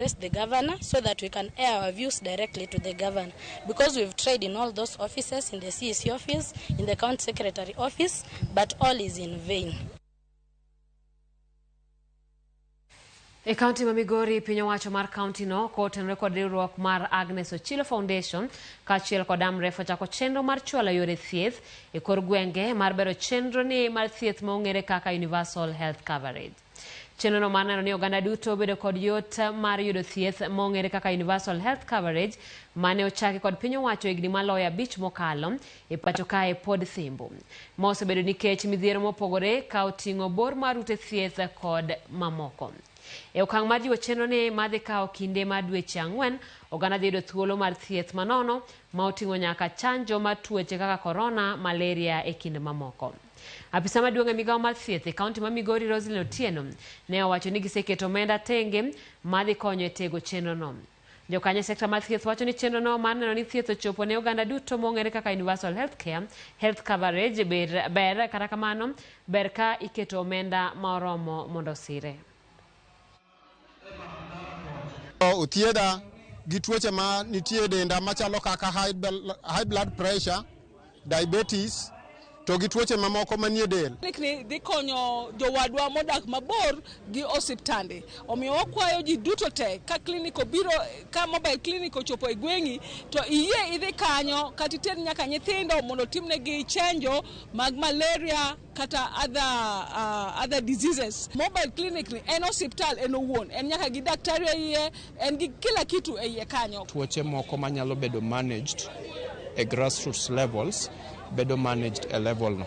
Address the governor so that we can air our views directly to the governor, because we've tried in all those offices, in the CEC office, in the county secretary office, but all is in vain. E kaunti ma Migori, piny owacho mar kaunti no kotenore kod riwruok mar Agnes Ochilo Foundation kaachiel kod Amref ochako chenro mar chwalo yore thieth e kor gwenge mar bero chenro ni mar thieth ma ong'ere kaka Universal Health Coverage. Chenrono mar neno ni oganda duto obedo kod yot mar yudo thieth mong'ere kaka Universal Health Coverage mane ochaki kod piny owacho higni maloyo abich mokalo e pacho kae pod thimbo. Ma osebedo nikech midhiero mopogore ka oting'o bor mar ute thieth kod mamoko. E okang' mar jiwo chenro ni madhi kawo kinde mar dweche ang'wen, oganda dhi yudo thuolo mar thieth manono ma oting'o nyaka chanjo mar tuoche kaka korona, malaria e kind mamoko. Apisa maduong' e migawo mar thieth e kaunti ma Migori Roselyn Otieno ne owacho ni giseketo omenda tenge madhi konyo e tego chenrono. Jokanyo e sekta mar thieth wacho ni chenrono mar neno ni thieth ochopo ne oganda duto mong'ere kaka Universal Health Care, Health Coverage ber, ber kata kamano ber ka iketo omenda ma oromo mondo osire. Othiedha gi tuoche ma nitie e denda machalo kaka high blood pressure, diabetes to gi tuoche mamoko manie del. Clinic ni dhi konyo jowadwa modak mabor gi osiptande. Omiyo wakwayo ji duto te ka clinic obiro, ka mobile clinic ochopo e gweng'i to iyie idhi kanyo kata iter nyaka nyithindo mondo otimnegi chenjo mag malaria kata other diseases. Mobile clinic ni en osiptal en owuon, en nyaka gi daktari e iye, en gi kila kitu e iye kanyo. Tuoche moko manyalo bedo managed e grassroots levels bedo managed e level no.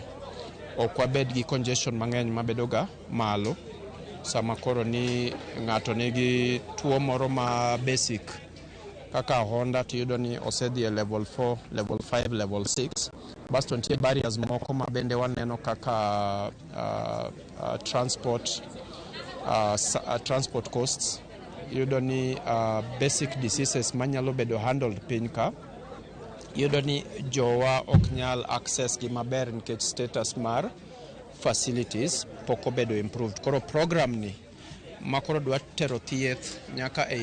Ok wabed gi congestion mang'eny mabedo ga malo sama koro ni ng'ato nigi tuo moro ma basic kaka Honda tiyudo ni osedhi e level 4, level 5, level 6. Basto nitie barriers moko ma bende waneno kaka transport costs. Iyudo ni basic diseases manyalo bedo handled piny ka iyudo ni jowa ok nyal access gi maber nikech status mar facilities pok obedo improved. Koro program ni ma koro dwa tero thieth nyaka ei